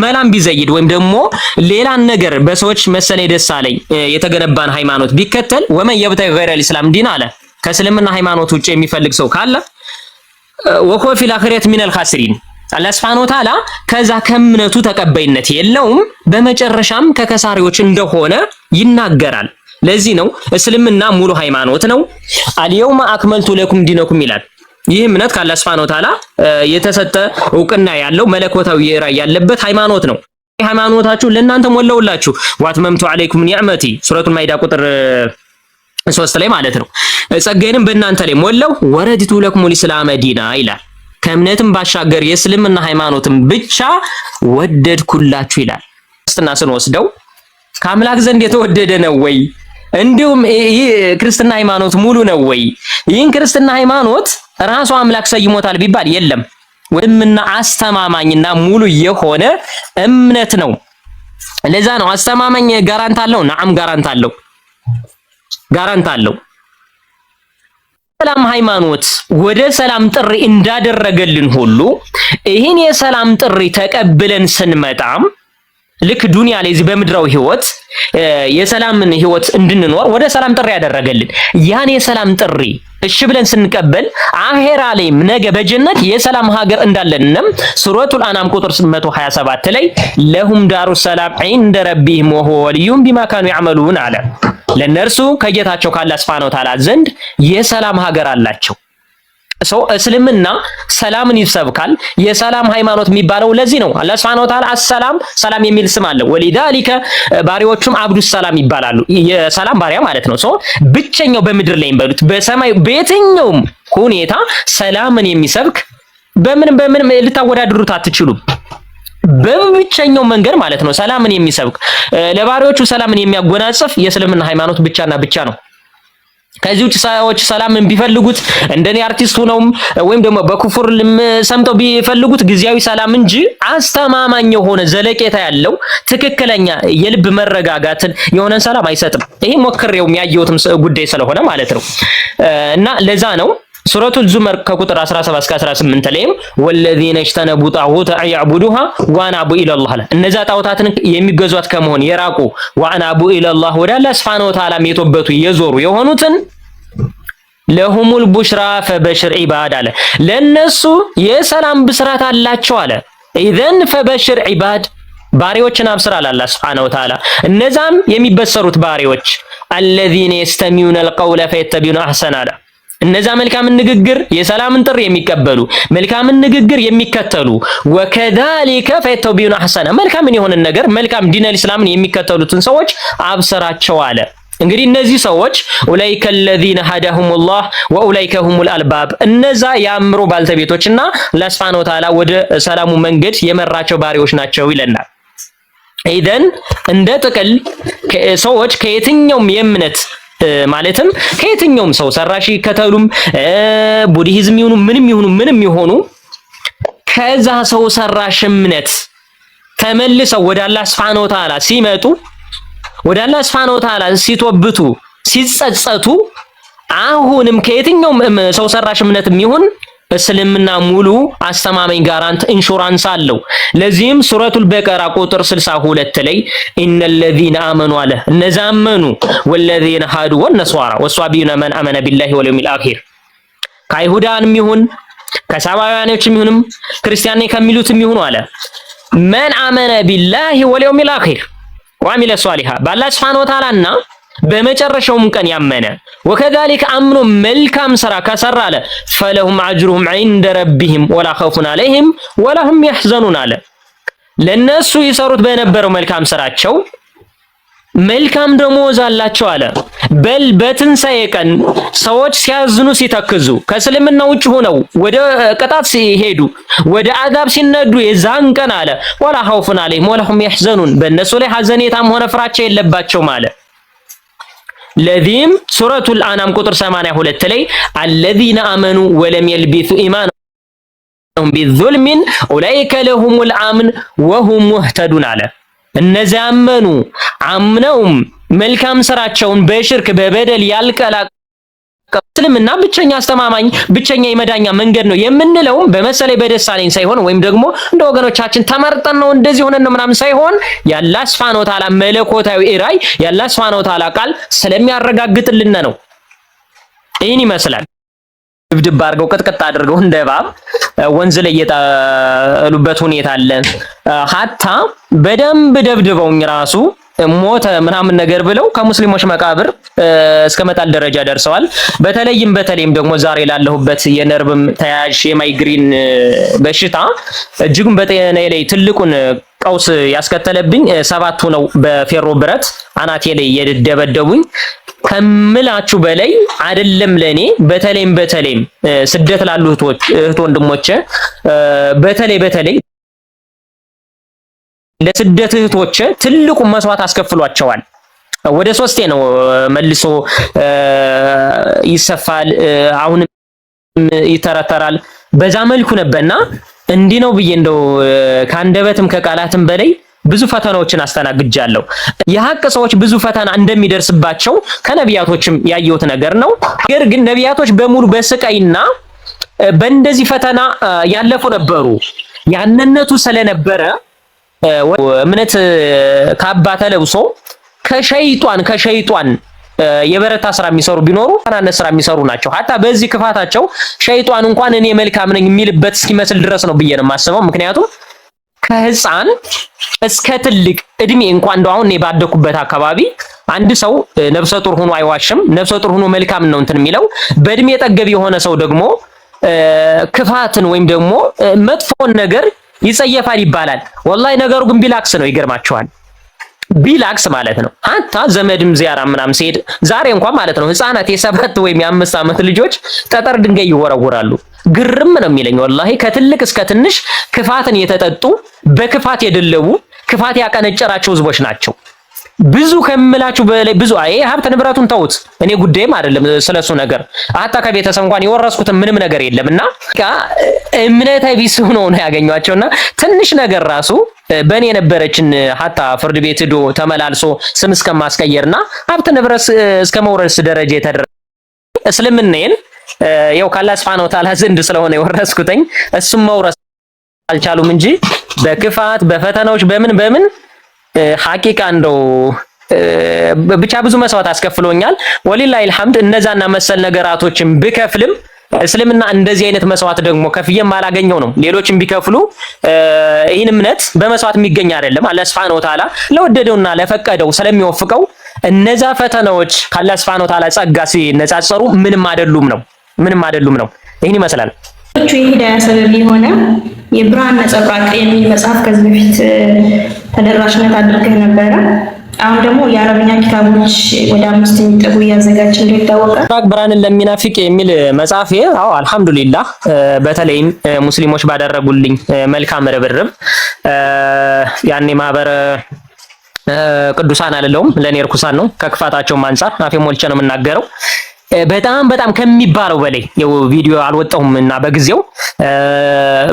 መላም ቢዘይድ ወይም ደግሞ ሌላን ነገር በሰዎች መሰለኝ ደሳለኝ የተገነባን ሃይማኖት ቢከተል፣ ومن يبتغ غير الإسلام دينا አለ፣ ከእስልምና ሃይማኖት ውጭ የሚፈልግ ሰው ካለ وهو في الآخرة من الخاسرين፣ አላህ ሱብሓነሁ ወተዓላ ከዛ ከእምነቱ ተቀባይነት የለውም፣ በመጨረሻም ከከሳሪዎች እንደሆነ ይናገራል። ለዚህ ነው እስልምና ሙሉ ሃይማኖት ነው። اليوم أكملت لكم دينكم ይላል። ይህ እምነት ከአላህ ሱብሓነሁ ወተዓላ የተሰጠ እውቅና ያለው መለኮታዊ ራእይ ያለበት ሃይማኖት ነው። ሃይማኖታችሁ ለእናንተ ሞላውላችሁ። وأتممت عليكم نعمتي፣ ሱረቱል ማኢዳ ቁጥር 3 ላይ ማለት ነው። ጸጋዬንም በእናንተ ላይ ሞላው፣ ورضيت لكم الإسلام دينا ይላል። ከእምነትም ባሻገር የእስልምና ሃይማኖትን ብቻ ወደድኩላችሁ ይላል። ክርስትና ስንወስደው ከአምላክ ዘንድ የተወደደ ነው ወይ? እንዲሁም ይህ ክርስትና ሃይማኖት ሙሉ ነው ወይ? ይህን ክርስትና ሃይማኖት ራሱ አምላክ ሰይሞታል ቢባል የለም። ወይምና አስተማማኝና ሙሉ የሆነ እምነት ነው። ለዛ ነው አስተማማኝ guarantee አለው። نعم guarantee አለው፣ guarantee አለው። ሰላም ሃይማኖት ወደ ሰላም ጥሪ እንዳደረገልን ሁሉ ይህን የሰላም ጥሪ ተቀብለን ስንመጣም ልክ ዱንያ ላይ እዚህ በምድራዊ ህይወት የሰላምን ህይወት እንድንኖር ወደ ሰላም ጥሪ ያደረገልን ያን የሰላም ጥሪ እሺ ብለን ስንቀበል አኼራ ላይም ነገ በጀነት የሰላም ሀገር እንዳለንም ሱረቱል አናም ቁጥር 127 ላይ لهم دار السلام عند ربهم وهو وليهم بما كانوا يعملون አለ። ለነርሱ ከጌታቸው ከአላህ ሱብሓነሁ ወተዓላ ዘንድ የሰላም ሀገር አላቸው። So እስልምና ሰላምን ይሰብካል። የሰላም ሃይማኖት የሚባለው ለዚህ ነው። አላህ ሱብሓነሁ ወተዓላ አሰላም ሰላም የሚል ስም አለው። ولذلك ባሪያዎቹም አብዱ ሰላም ይባላሉ። የሰላም ባሪያ ማለት ነው። So ብቸኛው በምድር ላይ በሉት በሰማይ በየትኛውም ሁኔታ ሰላምን የሚሰብክ በምንም በምንም ልታወዳድሩት አትችሉም። በብቸኛው መንገድ ማለት ነው ሰላምን የሚሰብክ፣ ለባሪያዎቹ ሰላምን የሚያጎናጽፍ የእስልምና ሃይማኖት ብቻና ብቻ ነው። ከዚህ ውጭ ሰዎች ሰላምን ቢፈልጉት እንደኔ አርቲስት ሆነውም ወይም ደግሞ በኩፍር ሰምተው ቢፈልጉት ጊዜያዊ ሰላም እንጂ አስተማማኝ የሆነ ዘለቄታ ያለው ትክክለኛ የልብ መረጋጋትን የሆነን ሰላም አይሰጥም። ይሄ ሞክሬውም ያየሁትም ጉዳይ ስለሆነ ማለት ነው። እና ለዛ ነው ሱረቱል ዙመር ከቁጥር 17 እስከ 18 ላይም والذين اجتنبوا الطاغوت أن يعبدوها وأنابوا إلى الله አለ። እነዛ ጣዖታትን የሚገዟት ከመሆን የራቁ፣ وأنابوا إلى الله ወደ አላህ ሱብሓነሁ ወተዓላ የተወበቱ የዞሩ የሆኑትን لهم البشرى فبشر عباد አለ። ለነሱ የሰላም ብስራት አላቸው አለ። إذن فبشر عباد፣ ባሪዎችን አብስር አለ አላህ ሱብሓነሁ ወተዓላ። እነዛም የሚበሰሩት ባሪዎች الذين يستمعون القول فيتبعون أحسنه አለ። እነዛ መልካምን ንግግር የሰላምን ጥሪ የሚቀበሉ፣ መልካምን ንግግር የሚከተሉ፣ وكذلك فيتبعون أحسنه መልካምን የሆነን ነገር መልካም ዲነል ኢስላምን የሚከተሉትን ሰዎች አብስራቸው አለ። እንግዲህ እነዚህ ሰዎች أولئك الذين هداهم الله وأولئك هم أولو الألباب፣ እነዛ የአእምሮ ባልተቤቶችና አላህ ሱብሓነሁ ወተዓላ ወደ ሰላሙ መንገድ የመራቸው ባሪዎች ናቸው ይለናል። إذن እንደ ጥቅል ሰዎች ከየትኛውም የእምነት ማለትም ከየትኛውም ሰው ሰራሽ ይከተሉም ቡድሂዝም ይሁኑ ምንም ይሁኑ ምንም ይሁኑ ከዛ ሰው ሰራሽ እምነት ተመልሰው ወደ አላህ ሱብሓነሁ ወተዓላ ሲመጡ፣ ወደ አላህ ሱብሓነሁ ወተዓላ ሲቶብቱ፣ ሲጸጸቱ፣ አሁንም ከየትኛውም ሰው ሰራሽ እምነትም ይሁን እስልምና ሙሉ አስተማማኝ guarantee insurance አለው። ለዚህም ሱረቱል በቀራ ቁጥር 62 ላይ إن الذين آمنوا አለ፣ እነዛ አመኑ፣ والذين هادوا والنصارى والصابئين من آمن بالله واليوم الآخر፣ ከአይሁዳንም ይሁን ከሳባውያኖችም ይሁንም ክርስቲያን ከሚሉትም ይሁኑ አለ፣ من آمن بالله واليوم الآخر وعمل صالحا፣ በአላህ ሱብሓነሁ ወተዓላና በመጨረሻውም ቀን ያመነ፣ وكذلك አምኖ መልካም ስራ ከሰራ አለ፣ فلهم أجرهم عند ربهم ولا خوف عليهم ولا هم يحزنون አለ። ለነሱ ይሰሩት በነበረው መልካም ስራቸው መልካም ደሞዝ አላቸው አለ። በል በትንሣኤ ቀን ሰዎች ሲያዝኑ ሲተክዙ ከእስልምና ውጭ ሆነው ወደ ቅጣት ሲሄዱ ወደ አዛብ ሲነዱ የዛን ቀን አለ ولا خوف عليهم ولا هم يحزنون በእነሱ ላይ ሐዘኔታም ሆነ ፍራቻ የለባቸውም አለ። ለዚህም ሱረቱል አናም ቁጥር 82 ላይ الذين آمنوا ولم يلبسوا إيمانهم بظلم أولئك لهم الأمن وهم مهتدون አለ። እነዚያ አመኑ አምነውም መልካም ስራቸውን በሽርክ በበደል ያልቀላቀሉ እስልምና ብቸኛ አስተማማኝ ብቸኛ የመዳኛ መንገድ ነው የምንለውም በመሰለኝ በደሳለኝ ሳይሆን ወይም ደግሞ እንደ ወገኖቻችን ተመርጠን ነው እንደዚህ ሆነን ነው ምናምን ሳይሆን የአላህ ሱብሓነሁ ወተዓላ መለኮታዊ ራዕይ የአላህ ሱብሓነሁ ወተዓላ ቃል ስለሚያረጋግጥልን ነው። ይህን ይመስላል። ድብድብ አድርገው ቅጥቅጥ አድርገው እንደ እባብ ወንዝ ላይ የጣሉበት ሁኔታ አለ። ሀታ በደንብ ደብድበውኝ ራሱ ሞተ ምናምን ነገር ብለው ከሙስሊሞች መቃብር እስከ መጣል ደረጃ ደርሰዋል። በተለይም ደግሞ ዛሬ ላለሁበት የነርቭም ተያያዥ የማይግሪን በሽታ እጅጉን በጤናዬ ላይ ትልቁን ቀውስ ያስከተለብኝ ሰባቱ ነው። በፌሮ ብረት አናቴ ላይ የደበደቡኝ ከምላችሁ በላይ አይደለም ለኔ። በተለይም ስደት ላሉ እህት ወንድሞቼ በተለይ ለስደት እህቶቼ ትልቁን መስዋዕት አስከፍሏቸዋል። ወደ ሶስቴ ነው መልሶ ይሰፋል፣ አሁንም ይተረተራል። በዛ መልኩ ነበርና እንዲህ ነው ብዬ እንደው ከአንደበትም ከቃላትም በላይ ብዙ ፈተናዎችን አስተናግጃለሁ። የሀቅ ሰዎች ብዙ ፈተና እንደሚደርስባቸው ከነቢያቶችም ያየሁት ነገር ነው። ነገር ግን ነቢያቶች በሙሉ በስቃይና በእንደዚህ ፈተና ያለፉ ነበሩ። ያንነቱ ስለነበረ እምነት ካባ ተለብሶ ከሸይጧን የበረታ ስራ የሚሰሩ ቢኖሩ ተናነ ስራ የሚሰሩ ናቸው። ሀታ በዚህ ክፋታቸው ሸይጧን እንኳን እኔ መልካም ነኝ የሚልበት እስኪመስል ድረስ ነው ብዬ ነው የማስበው። ምክንያቱም ከህፃን እስከ ትልቅ እድሜ እንኳን እንደው አሁን እኔ ባደኩበት አካባቢ አንድ ሰው ነፍሰ ጡር ሆኖ አይዋሽም። ነፍሰ ጡር ሆኖ መልካም ነው እንትን የሚለው በእድሜ ጠገብ የሆነ ሰው ደግሞ ክፋትን ወይም ደግሞ መጥፎን ነገር ይጸየፋል ይባላል። ወላሂ ነገሩ ግን ቢላክስ ነው። ይገርማቸዋል። ቢላክስ ማለት ነው። ሀታ ዘመድም ዚያራ ምናምን ሲሄድ ዛሬ እንኳን ማለት ነው ህፃናት የ7 ወይም የ5 ዓመት ልጆች ጠጠር ድንጋይ ይወረውራሉ። ግርም ነው የሚለኝ ወላሂ። ከትልቅ እስከ ትንሽ ክፋትን የተጠጡ በክፋት የደለቡ ክፋት ያቀነጨራቸው ህዝቦች ናቸው። ብዙ ከምላችሁ በላይ ብዙ አይ ሀብት ንብረቱን ተውት፣ እኔ ጉዳይም አይደለም ስለሱ ነገር። አታ ከቤተሰብ እንኳን የወረስኩትን ምንም ነገር የለምና እምነተ ቢስ ሆኖ ነው ያገኟቸውና ትንሽ ነገር ራሱ በእኔ የነበረችን ሀታ ፍርድ ቤት ሄዶ ተመላልሶ ስም እስከማስቀየርና ሀብት ንብረት እስከ መውረስ ደረጃ የተደረሰ እስልምናዬን ያው ከአላህ ሱብሓነሁ ወተዓላ ዘንድ ስለሆነ የወረስኩትኝ እሱም መውረስ አልቻሉም እንጂ በክፋት በፈተናዎች በምን በምን ሐቂቃ እንደው ብቻ ብዙ መስዋዕት አስከፍሎኛል። ወሊላሂ አልሐምድ እነዛና መሰል ነገራቶችን ብከፍልም እስልምና እንደዚህ አይነት መስዋዕት ደግሞ ከፍዬም አላገኘው ነው። ሌሎችም ቢከፍሉ ይህን እምነት በመስዋዕት የሚገኝ አይደለም። አላህ ሱብሓነሁ ወተዓላ ለወደደውና ለፈቀደው ስለሚወፍቀው እነዛ ፈተናዎች ከአላህ ሱብሓነሁ ወተዓላ ጸጋ ሲነጻጸሩ ምንም አይደሉም ነው ምንም አይደሉም ነው። ይህን ይመስላል። የሂዳያ ሰበብ የሆነ የብርሃን ነጸብራቅ የሚል መጽሐፍ ከዚህ በፊት ተደራሽነት አድርገህ ነበረ። አሁን ደግሞ የአረብኛ ኪታቦች ወደ 5 የሚጠጉ እያዘጋጀ እንደው ይታወቃል። ብርሃንን ለሚናፍቅ የሚል መጽሐፍ አዎ፣ አልሐምዱሊላህ በተለይም ሙስሊሞች ባደረጉልኝ መልካም ርብርብ ያኔ ማህበረ ቅዱሳን አልለውም፣ ለኔ እርኩሳን ነው። ከክፋታቸውም አንጻር አፌ ሞልቼ ነው የምናገረው። በጣም በጣም ከሚባለው በላይ ያው ቪዲዮ አልወጣሁም እና በጊዜው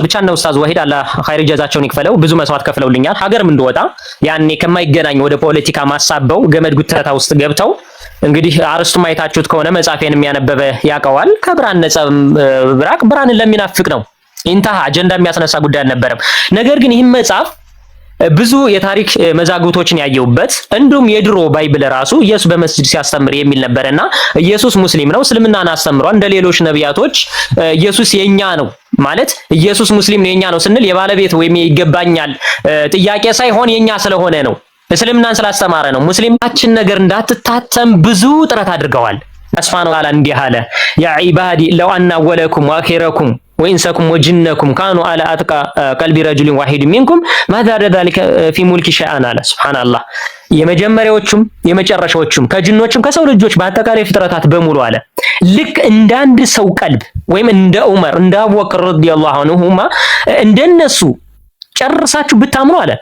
ብቻ ነው። ኡስታዝ ወሂድ አላህ ኸይር ጀዛቸውን ይክፈለው። ብዙ መስዋዕት ከፍለውልኛል። ሀገርም እንደወጣ ያኔ ከማይገናኝ ወደ ፖለቲካ ማሳበው ገመድ ጉተታ ውስጥ ገብተው እንግዲህ አርስቱ ማየታችሁት ከሆነ መጽሐፌን የሚያነበበ ያውቀዋል። ከብርሃን ነጸብራቅ ብርሃንን ለሚናፍቅ ነው። ኢንተሃ አጀንዳ የሚያስነሳ ጉዳይ አልነበረም። ነገር ግን ይህም መጽሐፍ ብዙ የታሪክ መዛግብቶችን ያየሁበት እንዲሁም የድሮ Bible ራሱ ኢየሱስ በመስጂድ ሲያስተምር የሚል ነበርና ኢየሱስ ሙስሊም ነው፣ እስልምናን አስተምሯል። እንደ ሌሎች ነቢያቶች ኢየሱስ የኛ ነው ማለት ኢየሱስ ሙስሊም ነው የኛ ነው ስንል የባለቤት ወይም ይገባኛል ጥያቄ ሳይሆን የኛ ስለሆነ ነው፣ እስልምናን ስላስተማረ ነው። ሙስሊማችን ነገር እንዳትታተም ብዙ ጥረት አድርገዋል። ሱብሓነሁ ወተዓላ እንዲህ አለ፣ يا عبادي لو أن أولكم وآخركم وإنسكم وجنكم كانوا على أتقى قلب رجل واحد منكم ما زاد ذلك في ملكي شيئا አለ። ሱብሓነላህ የመጀመሪያዎቹም የመጨረሻዎቹም ከጅኖችም ከሰው ልጆች በአጠቃላይ ፍጥረታት በሙሉ አለ ልክ እንደ አንድ ሰው ቀልብ ወይም እንደ ዑመር እንደ አቡበክር ረዲየላሁ ዐንሁማ እንደነሱ ጨርሳችሁ ብታምኑ አለ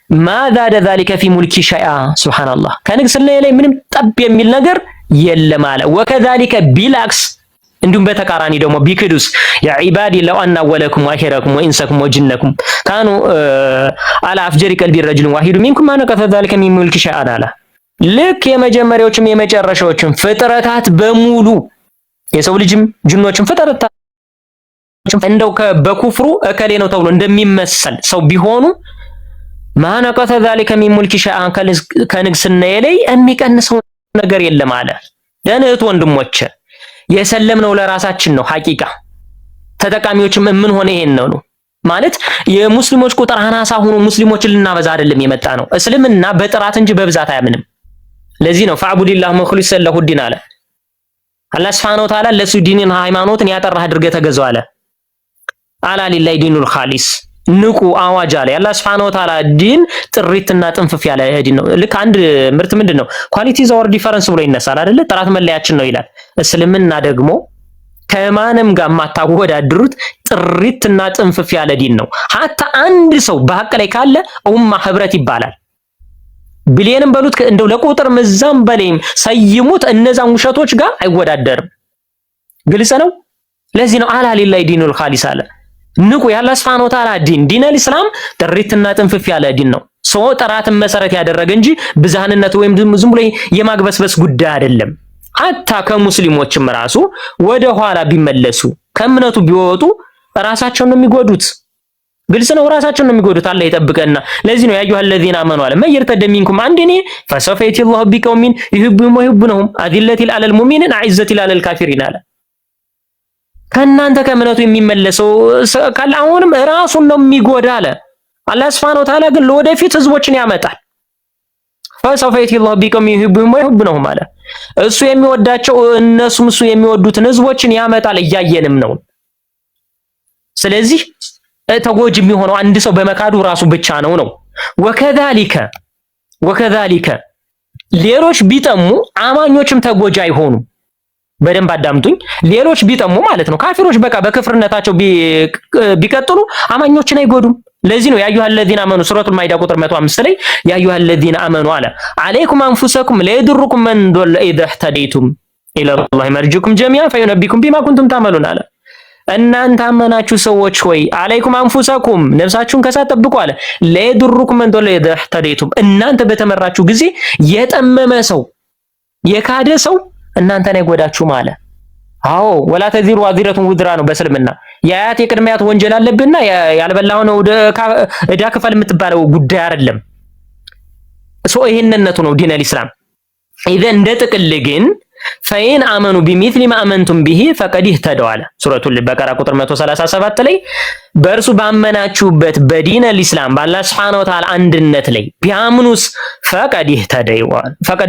ما زاد ذلك في ملكي شيئا። ሱብሃንአላህ ከንግስና ላይ ምንም ጠብ የሚል ነገር የለም አለ። وكذلك بالعكس እንዲሁም በተቃራኒ ደግሞ ቢክዱስ يا عبادي لو أن أولكم وآخركم وإنسكم وجنكم كانوا على أفجر قلب رجل واحد منكم ما نقص ذلك من ملكي شيئا አለ። ልክ የመጀመሪያዎችም የመጨረሻዎችም ፍጥረታት በሙሉ የሰው ልጅም ጅኖችም ፍጥረታትም እንደው በኩፍሩ እከሌ ነው ተብሎ እንደሚመሰል ሰው ቢሆኑ ما نقص ذلك من ملكي شيئا ከንግስናዬ ላይ የሚቀንሰው ነገር የለም አለ። ለእህት ወንድሞቼ የሰለምነው ለራሳችን ነው። ሐቂቃ ተጠቃሚዎችም የምንሆነ ይሄን ነው ማለት የሙስሊሞች ቁጥር አናሳ ሆኖ ሙስሊሞችን ልናበዛ አይደለም የመጣ ነው። እስልምና በጥራት እንጂ በብዛት አያምንም። ለዚህ ነው فاعبد الله مخلصا له الدين አለ። አላህ ሱብሓነሁ ወተዓላ ለሱ ዲንን ሃይማኖትን ያጠራህ አድርገህ ተገዛው አለ። ألا لله الدين الخالص ንቁ አዋጅ አለ። የአላህ ሱብሓነሁ ወተዓላ ዲን ጥሪትና ጥንፍፍ ያለ ዲን ነው። ልክ አንድ ምርት ምንድን ነው quality is our difference ብሎ ይነሳል አይደለ? ጥራት መለያችን ነው ይላል። እስልምና ደግሞ ከማንም ጋር የማታወዳድሩት ጥሪትና ጥንፍፍ ያለ ዲን ነው። ሀታ አንድ ሰው በሀቅ ላይ ካለ ኡማ ህብረት ይባላል። ቢሊየንም በሉት እንደው ለቁጥር እዛም በላይም ሰይሙት፣ እነዛን ውሸቶች ጋር አይወዳደርም። ግልጽ ነው። ለዚህ ነው ألا لله الدين الخالص አለ። ንቁ የአላህ ሱብሓነሁ ወተዓላ ዲን ዲነል ኢስላም ጥሪትና ጥንፍፍ ያለ ዲን ነው። ሰው ጥራትን መሰረት ያደረገ እንጂ ብዝሃንነት ወይም ዝም ብሎ የማግበስበስ ጉዳይ አይደለም። ሀታ ከሙስሊሞችም ራሱ ወደ ኋላ ቢመለሱ ከእምነቱ ቢወጡ ራሳቸውን ነው የሚጎዱት። ግልጽ ነው። ራሳቸውን ነው የሚጎዱት። አላህ ይጠብቀና። ለዚህ ነው يا أيها الذين آمنوا አለ من يرتد منكم عن دينه فسوف يأتي الله بقوم يحبهم ويحبونهم أذلة على المؤمنين أعزة على الكافرين አለ። ከእናንተ ከእምነቱ የሚመለሰው ካለ አሁንም ራሱን ነው የሚጎዳ አለ። አላህ ሱብሓነሁ ወተዓላ ግን ለወደፊት ህዝቦችን ያመጣል። فسوف يأتي الله بقوم يحبهم ويحبونهم አለ። እሱ የሚወዳቸው እነሱም እሱ የሚወዱትን ህዝቦችን ያመጣል። እያየንም ነው። ስለዚህ ተጎጂ የሚሆነው አንድ ሰው በመካዱ ራሱ ብቻ ነው ነው وكذلك وكذلك ሌሎች ቢጠሙ አማኞችም ተጎጂ አይሆኑም። በደንብ አዳምጡኝ። ሌሎች ቢጠሙ ማለት ነው ካፊሮች በቃ በክፍርነታቸው ቢቀጥሉ አማኞችን አይጎዱም። ለዚህ ነው يا أيها الذين آمنوا ሱረቱል ማኢዳ ቁጥር 105 ላይ يا أيها الذين آمنوا አለ عليكم أنفسكم لا يضركم من ضل إذا اهتديتم إلى الله مرجعكم جميعا فينبئكم بما كنتم تعملون አለ። እናንተ አመናችሁ ሰዎች ሆይ عليكم أنفسكم ነፍሳችሁን ከሳት ጠብቁ አለ። لا يضركم من ضل إذا اهتديتم እናንተ በተመራችሁ ጊዜ የጠመመ ሰው የካደ ሰው እናንተን አይጎዳችሁም አለ። አዎ ولا تزر وازرة وزر ነው በእስልምና የአያት የቅድመ አያት ወንጀል አለብህና ያልበላኸውን ዕዳ ክፈል የምትባለው ጉዳይ አይደለም። So ይሄንነቱ ነው ዲን አልኢስላም። إذن እንደ ጥቅል ግን فإن آمنوا بمثل ما آمنتم به فقد اهتدوا አለ ሱረቱል በቀራ ቁጥር 137 ላይ በእርሱ ባመናችሁበት በዲን አልኢስላም በአላህ ሱብሓነሁ ወተዓላ አንድነት ላይ ቢያምኑስ فقد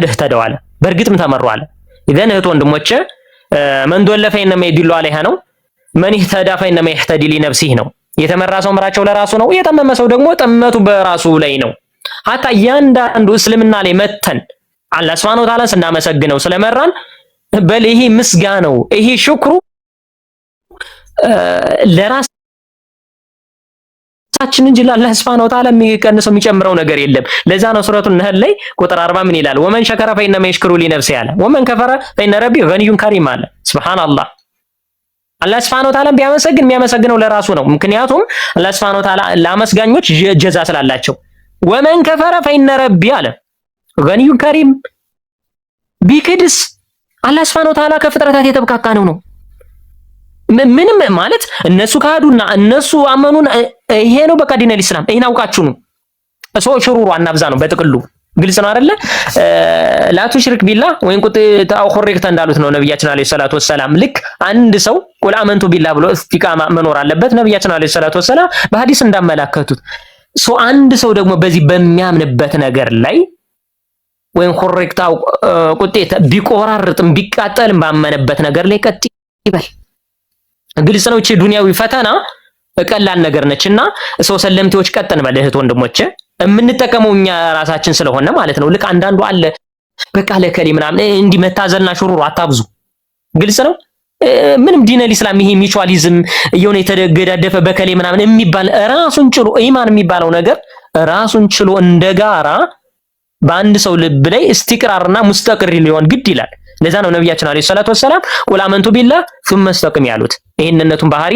اهتدوا አለ በእርግጥም ተመሩ አለ። إذن እህት ወንድሞቼ من ضل فإنما يضل عليها ነው። من اهتدى فإنما يهتدي لنفسه ነው። የተመራ ሰው ምራቸው ለራሱ ነው። የጠመመ ሰው ደግሞ ጥመቱ በራሱ ላይ ነው። ሀታ እያንዳንዱ እስልምና ላይ መተን አላህ ሱብሓነሁ ወተዓላ ስናመሰግነው ስለመራን በል ይሄ ምስጋናው ይሄ ሽክሩ ለራሳችን እንጂ ለአላህ ሱብሓነሁ ወተዓላ የሚቀንሰው የሚጨምረው ነገር የለም። ለዛ ነው ሱረቱን ነህል ላይ ቁጥር 40 ምን ይላል? ومن شكر فإنما يشكر لنفسه አለ። ومن كفر فإن ربي غني كريم አለ። ሱብሃንአላህ አላህ ሱብሓነሁ ወተዓላ ቢያመሰግን የሚያመሰግነው ለራሱ ነው። ምክንያቱም አላህ ሱብሓነሁ ወተዓላ ለአመስጋኞች ጀዛ ስላላቸው። ومن كفر فإن ربي አለ غني كريم ቢክድስ አላህ ሱብሓነሁ ወተዓላ ከፍጥረታት የተብቃቃ ነው ነው ምንም ማለት እነሱ ካዱና እነሱ አመኑን ይሄ ነው በቃ ዲነል ኢስላም። ይሄን አውቃችሁ ነው ሰው ሽሩሩ አናብዛ ነው በጥቅሉ ግልጽ ነው አይደለ? لا تشرك بالله وإن قطعت أو حرقت እንዳሉት ነው ነብያችን عليه الصلاة والسلام። ልክ አንድ ሰው قل آمنت بالله ብሎ እስቲቃማ መኖር አለበት ነብያችን عليه الصلاة والسلام በሐዲስ እንዳመላከቱት። So አንድ ሰው ደግሞ በዚህ በሚያምንበት ነገር ላይ ወይም حرقت قطعت ቢቆራርጥም ቢቃጠልም ባመነበት ነገር ላይ ቀጥ ይበል። ግልጽ ነው። እቺ ዱንያዊ ፈተና ቀላል ነገር ነችና ሰው ሰለምቴዎች ቀጥ እንበል እህት ወንድሞቼ። የምንጠቀመው እኛ ራሳችን ስለሆነ ማለት ነው። ልክ አንዳንዱ አለ በቃ ለከሌ ምናምን እንዲህ መታዘልና ሹሩሩ አታብዙ። ግልጽ ነው። ምንም ዲነል ኢስላም ይሄ mutualism እየሆነ የተገዳደፈ በከሌ ምናምን የሚባል ራሱን ችሎ ኢማን የሚባለው ነገር ራሱን ችሎ እንደጋራ በአንድ ሰው ልብ ላይ استقرار ና مستقر ሊሆን ግድ ይላል። ለዛ ነው ነቢያችን عليه الصلاة والسلام قل آمنت بالله ثم استقم ያሉት። ይህንነቱን ባህሪ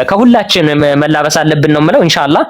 ከሁላችን መላበስ አለብን ነው የምለው ኢንሻአላህ።